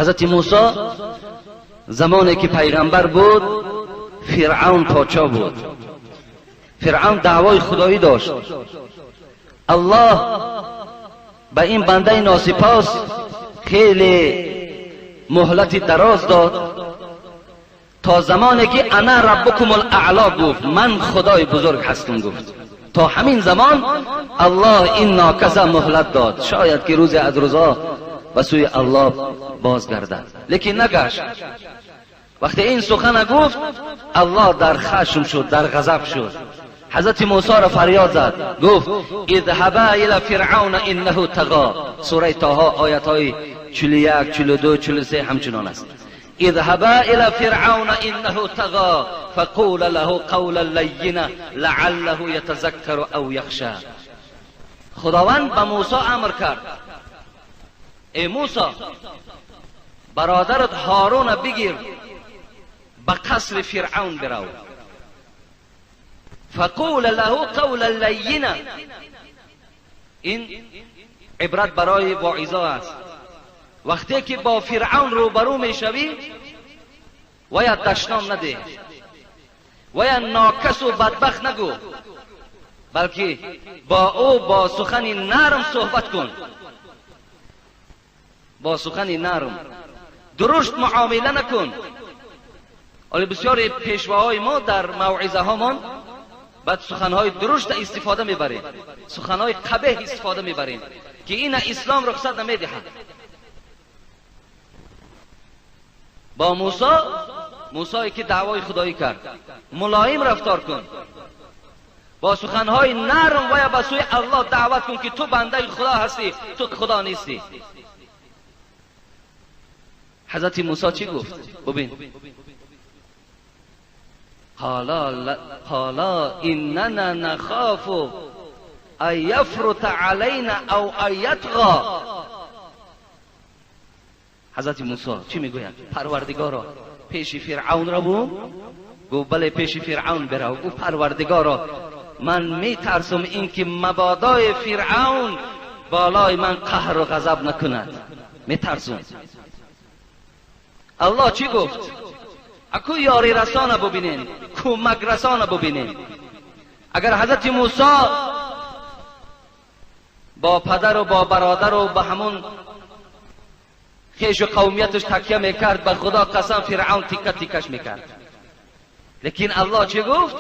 حضرت موسی زمانی که پیغمبر بود، فرعون پاچا بود. فرعون دعوای خدایی داشت. الله به این بنده ناسپاس خیلی مهلت دراز داد تا زمانی که انا ربکم الاعلا گفت، من خدای بزرگ هستم گفت. تا همین زمان الله این ناکس مهلت داد، شاید که روزی از روزا به سوی الله بازگردد، لیکن نگشت. وقتی این سخن گفت، الله در خشم شد، در غضب شد. حضرت موسی را فریاد زد، گفت اذهبا الى فرعون انه طغى. سوره طه آیت های 41، 42، 43 همچنان است. اذهبا الى فرعون انه طغى فقول له قولا لینا لعله یتذکر او یخشى. خداوند به موسی امر کرد، ای موسی برادرت هارون بگیر، به قصر فرعون برو. فقول له قولا لینا. این عبرت برای واعظا است. وقتی که با فرعون روبرو میشوی، ویا دشنام نده، ویا ناکس و بدبخت نگو، بلکه با او با سخن نرم صحبت کن، با سخن نرم، درشت معامله نکن. ولی بسیاری پیشواهای ما در موعظه هامان بعد سخنهای درشت استفاده میبریم، سخنهای قبیح استفاده میبریم که این اسلام رخصت نمیدهد. با موسی، موسی که دعوای خدایی کرد، ملایم رفتار کن، با سخنهای نرم و یا به سوی الله دعوت کن که تو بنده خدا هستی، تو خدا نیستی. حضرت موسی چی گفت؟ ببین، قالا اننا نخاف ان یفرط علینا او ان یطغی. حضرت موسی چی میگوید؟ پروردگارا پیش فرعون را بو؟ گفت بله پیش فرعون برو. گفت پروردگارا من میترسم اینکه مبادای فرعون بالای من قهر و غضب نکند، میترسم. الله چی گفت؟ اکو یاری رسانه ببینین، کمک رسانه ببینین. اگر حضرت موسی با پدر و با برادر و با همون خیش و قومیتش تکیه میکرد، به خدا قسم فرعون تیکه تیکش میکرد. لیکن الله چی گفت؟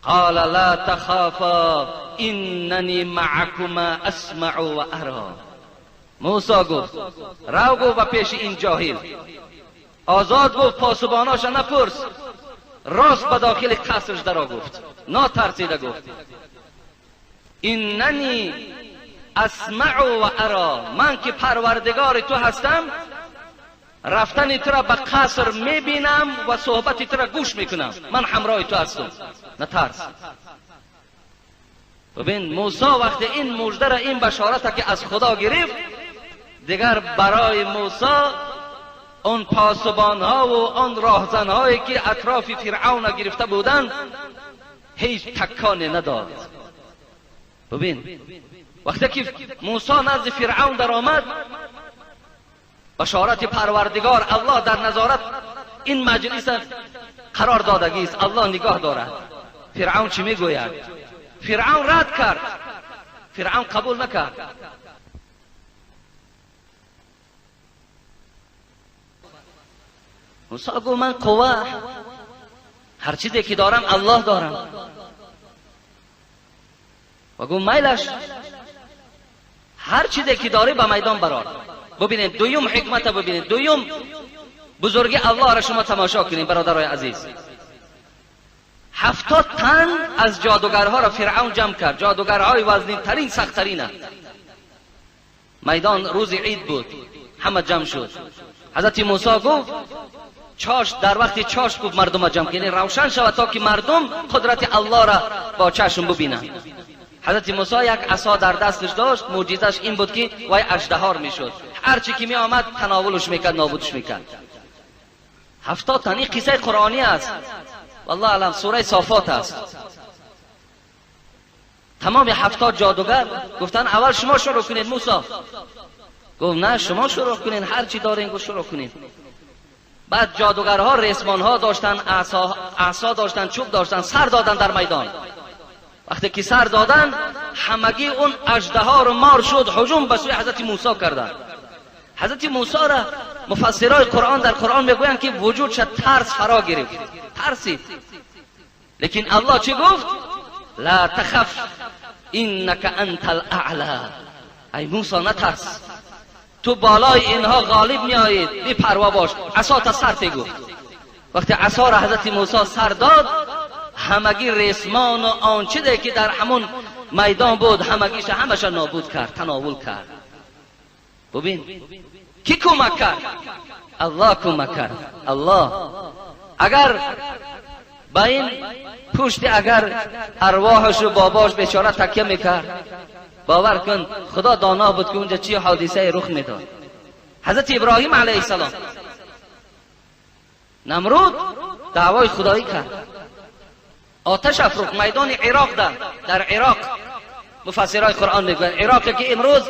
قال لا تخافا اننی معکما اسمع و ارا. موسی گفت رو گفت به پیش این جاهل، آزاد گفت پاسباناش نپرس، راست به داخل قصرش درا گفت، ناترسیده گفت اننی اسمع و ارا، من که پروردگار تو هستم، رفتن تو را به قصر میبینم و صحبت تو را گوش میکنم، من همراه تو هستم، نترس. ببین موسی وقتی این مژده را، این بشارت که از خدا گرفت، دیگر برای موسی آن پاسبان ها و آن راهزن هایی که اطراف فرعون گرفته بودند هیچ تکانی نداد. ببین وقتی که موسی نزد فرعون در آمد، بشارت پروردگار الله در نظارت این مجلس قرار دادگی است، الله نگاه دارد. فرعون چی میگوید؟ فرعون رد کرد، فرعون قبول نکرد. موسی گفت من قوه، هر چیزی که دارم الله دارم. و گفت میلش، هر چیزی که داری به میدان برار. ببینید دویم حکمت، ببینید دویم بزرگی الله را شما تماشا کنید برادرای عزیز. 70 تن از جادوگرها را فرعون جمع کرد، جادوگرهای وزنین ترین سخت ترین. میدان روز عید بود، همه جمع شد. حضرت موسی گفت چاش، در وقت چاش گفت مردم جمع کنید، روشن شود تا که مردم قدرت الله را با چشم ببینند. حضرت موسی یک عصا در دستش داشت، معجزش این بود که وای اژدهار میشد، هر چی که می آمد تناولش میکرد، نابودش میکرد. 70 تن. این قصه قرآنی است، والله اعلم، سوره صافات است. تمام 70 جادوگر گفتن اول شما شروع کنید موسی. گفت نه شما شروع کنین، هر چی دارین گفت شروع کنین. بعد جادوگرها ریسمانها داشتن، عصا داشتن، چوب داشتن، سر دادن در میدان. وقتی که سر دادن همگی اون اژدها رو مار شد، هجوم به سوی حضرت موسی کردن. حضرت موسی را مفسرای قرآن در قرآن میگویند که وجودش ترس فرا گرفت، ترسید. لیکن الله چی گفت؟ لا تخف انک انت الاعلی. ای موسی نترس، تو بالای اینها غالب میآیید، بی پروا باش، عصا تا سر تی گفت. وقتی عصا را حضرت موسی سر داد، همگی ریسمان و آنچه که در همون میدان بود همگیش همش نابود کرد، تناول کرد. ببین کی کمک کرد؟ الله کمک کرد. الله اگر با این پشت اگر ارواحش و باباش بیچاره تکیه میکرد، باور کن خدا دانا بود که اونجا چی حادثه رخ میداد. حضرت ابراهیم علیه السلام نمرود دعوای خدایی کرد، آتش افروخت میدان عراق. در عراق مفسرای قرآن میگویند عراق که امروز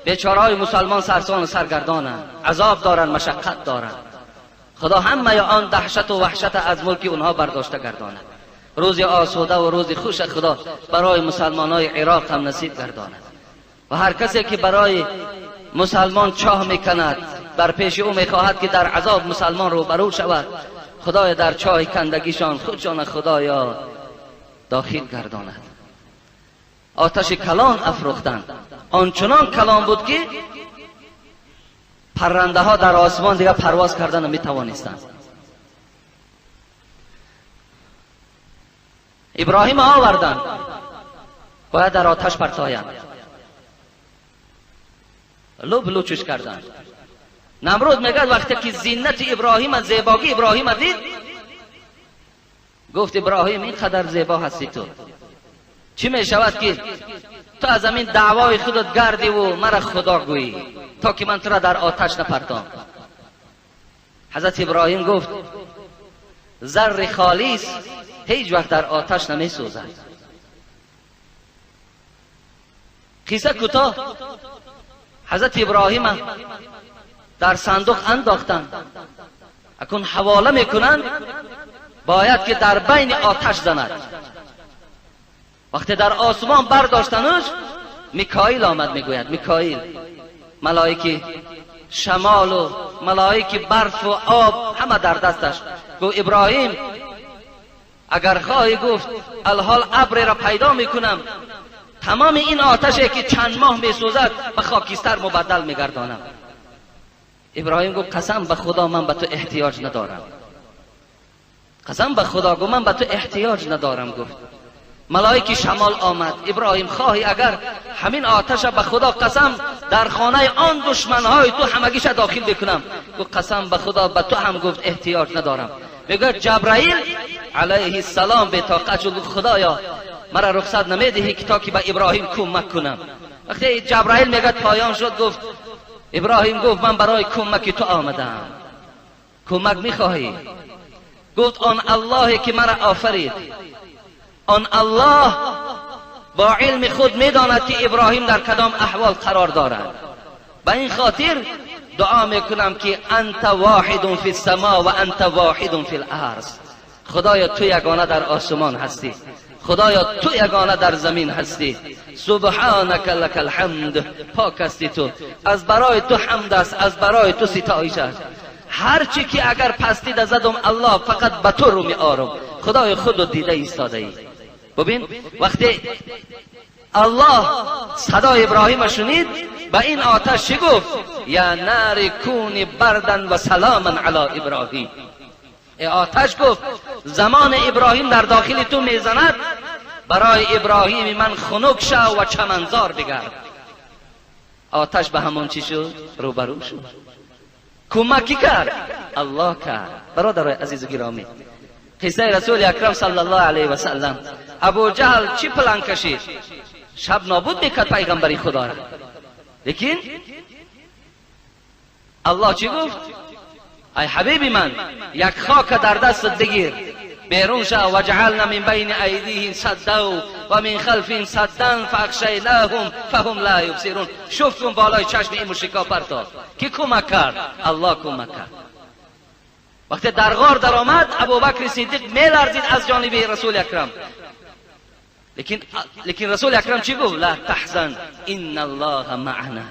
بیچاره‌های مسلمان سرسان و سرگردانند، عذاب دارند، مشقت دارند. خدا همه آن دهشت و وحشت از ملک اونها برداشته گرداند. روز آسوده و روز خوش خدا برای مسلمانای عراق هم نصیب گرداند. و هر کسی که برای مسلمان چاه میکند، بر پیش او میخواهد که در عذاب مسلمان روبرو شود، خدای در چاه کندگیشان خودشان خدایا داخل گرداند. آتش کلان افروختند، آنچنان کلان بود که پرنده ها در آسمان دیگه پرواز کردن نمیتوانستند. ابراهیم آوردند، باید در آتش پرتایند، لب لوچش کردند. نمرود میگه وقتی که زینت ابراهیم، زیباگی ابراهیم دید، گفت ابراهیم اینقدر زیبا هستی تو، چی میشود که تو از همین دعوای خودت گردی و مرا خدا گویی تا که من تو را در آتش نپرتام. حضرت ابراهیم گفت زر خالص هیچ وقت در آتش نمی سوزد. قصه کوتاه، حضرت ابراهیم در صندوق انداختند، اکنون حواله میکنند، باید که در بین آتش زند. وقتی در آسمان برداشتنش، میکائیل آمد، میگوید میکائیل، ملائک شمال و ملائک برف و آب همه در دستش. گفت ابراهیم اگر خواهی، گفت الحال ابر را پیدا میکنم، تمام این آتشی که چند ماه میسوزد به خاکستر مبدل میگردانم. ابراهیم گفت قسم به خدا من به تو احتیاج ندارم، قسم به خدا گفت من به تو احتیاج ندارم. گفت ملائک شمال آمد، ابراهیم خواهی اگر همین آتش به خدا قسم در خانه آن دشمنهای تو همگیش داخل بکنم. گفت قسم به خدا به تو هم گفت احتیاج ندارم. میگه جبرائیل علیه السلام به طاقت شد، گفت خدایا مرا رخصت نمیدهی که تا که به ابراهیم کمک کنم. وقتی جبرائیل میگه پایان شد، گفت ابراهیم گفت من برای کمک تو آمدم، کمک میخواهی؟ گفت آن اللهی که مرا آفرید، آن الله با علم خود میداند که ابراهیم در کدام احوال قرار دارد. به این خاطر دعا میکنم که انت واحد فی السما و انت واحد فی الارض. خدایا تو یگانه در آسمان هستی، خدایا تو یگانه در زمین هستی. سبحانک لک الحمد، پاک هستی تو، از برای تو حمد است، از برای تو ستایش است. هرچی که اگر پستی زدم الله فقط به تو رو می آرم، خدای خود رو دیده ایستاده ای. ببین وقتی الله صدای ابراهیم شنید، به این آتش چی گفت؟ یا نار کونی بردن و سلاما علی ابراهیم. ای آتش گفت زمان ابراهیم در داخل تو میزند، برای ابراهیم من خنک شو و چمنزار بگرد. آتش به همون چی شد؟ روبرو شد. کمکی کرد؟ الله کرد. برادرای عزیز و گرامی، قصه رسول اکرم صلی الله علیه و سلم، ابو جهل چی پلان کشید؟ شب نابود میکرد پیغمبری خدا را. لیکن الله چی گفت؟ ای حبیبی من، یک خاک در دستت بگیر، بیرون شو، و جعلنا من بین ایدیهم سدا و من خلفهم سدا فاغشیناهم فهم لا یبصرون. شوف کن بالای چشم این مشرکا پرتاب. کی کمک کرد؟ الله کمک کرد. وقتی در غار در آمد، ابوبکر صدیق میلرزید از جانب رسول اکرم. لیکن رسول اکرم چی گفت؟ لا تحزن ان الله معنا.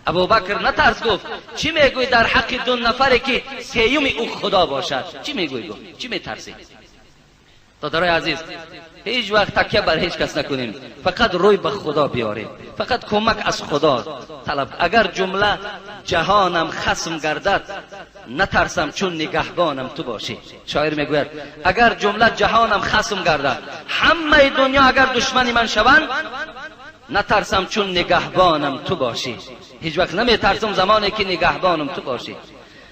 ابوبکر نترس، گفت چی میگوی در حق دو نفری که سیوم او خدا باشد؟ چی میگوی؟ گفت چی میترسی؟ دادرای عزیز، هیچ وقت تکیه بر هیچ کس نکنیم، فقط روی به خدا بیاریم، فقط کمک از خدا طلب. اگر جمله جهانم خصم گردد، نترسم چون نگهبانم تو باشی. شاعر میگوید اگر جمله جهانم خصم گردد، همه دنیا اگر دشمنی من شوند، نترسم چون نگهبانم تو باشی. هیچ وقت نمیترسم زمانی که نگهبانم تو باشی.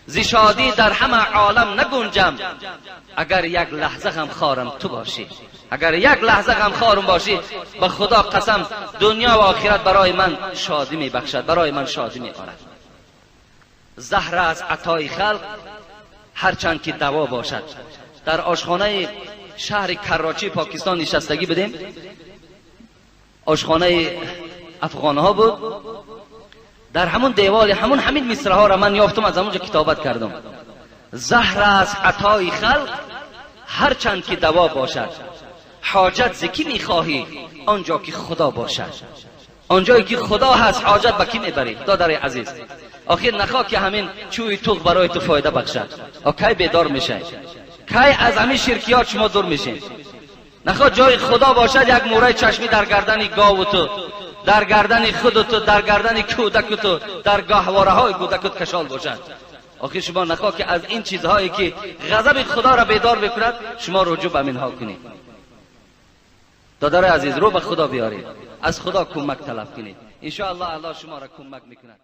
ز شادی در همه عالم نگنجم، اگر یک لحظه غمخوارم تو باشی. اگر یک لحظه غمخوارم باشی، به خدا قسم دنیا و آخرت برای من شادی میبخشد، برای من شادی میآورد. زهر از عطای خلق هرچند که دوا باشد. در آشخانه شهر کراچی پاکستان نشستگی بدیم، آشخانه افغانها بود. در همون دیوال همون همین مصرع ها را من یافتم، از همونجا کتابت کردم. زهر از عطای خلق هرچند که دوا باشد، حاجت ز کی میخواهی آنجا که خدا باشد. آنجایی که خدا هست حاجت به کی میبری؟ دادر عزیز، آخر نخواه که همین چوی توغ برای تو فایده بخشد. کی بیدار میشه؟ کی از همین شرکیات شما دور میشین؟ نخواه جای خدا باشد یک موره چشمی در گردن گاو تو، در گردن خود تو، در گردن کودک تو، در گاهواره های کودکت کشال باشد. آخر شما نخواه که از این چیزهایی که غضب خدا را بیدار بکند شما رجوع به اینها کنید. دادر عزیز، رو به خدا بیارید، از خدا کمک طلب کنید، ان شاء الله الله شما را کمک میکند.